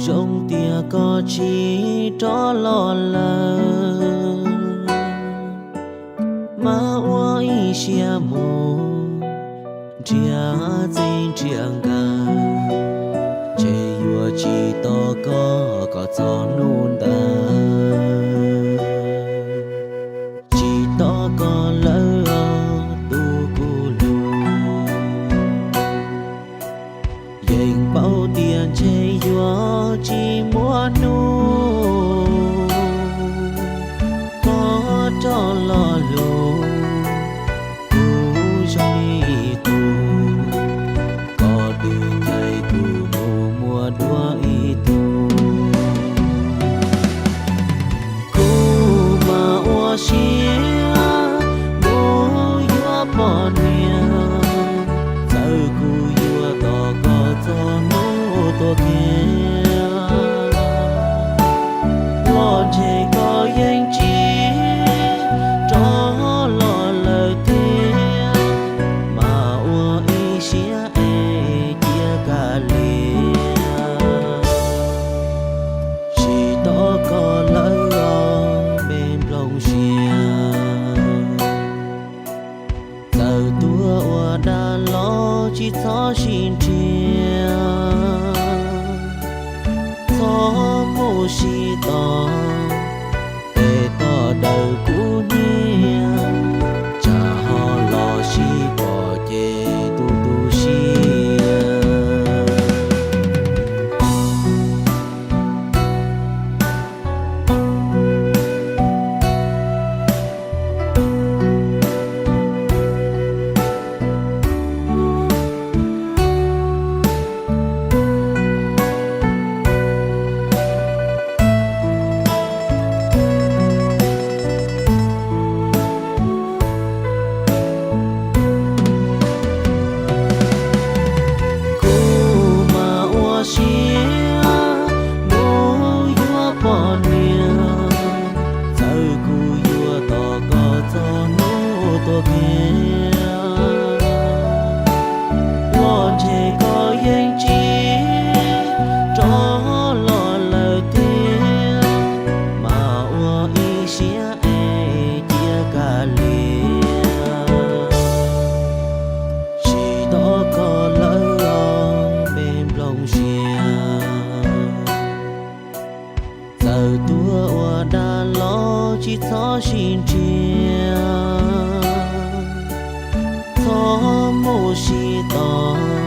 Zoo tias koj tsis rov los lawm, mas ua ib siab mus nrhiav txij nrhiav nkawm, ntshe yuav tsis tau koj kom txog hnub ntawd. Tsis tau koj lawm os tus kuv hlub, yeej paub tias ntshe yuav tsis muaj hnub koj rov los lug kuv zoo ib tug, koj twb ncaim kuv mus muaj dua ib tug. Kuv mas ua siab mus yuav poj niam, txawm kuv yuav tos koj txog hnub tuag kiag los ntshe koj yeej tsis rov los lawm thiab, mas ua ib siab es cia kav liam. Tsis tos koj lawm os me nplooj siab, txawm tuag ua dab los tsis txhob sib nrhiav, txhob mus sib tos pem toj dawm kuv nyiam, tsam ho los sib pom ces tu tu siab. Kuv mas ua siab mus yuav poj niam, txawm kuv yuav tos koj txog hnub tuag kiag los ntshe koj yeej tsis rov los lawm thiab, mas ua ib siab es cia kav liam. Tsis tos koj lawm os me nplooj siab, txawm tuag ua dab los tsis txhob sib nrhiav, txhob mus sib tos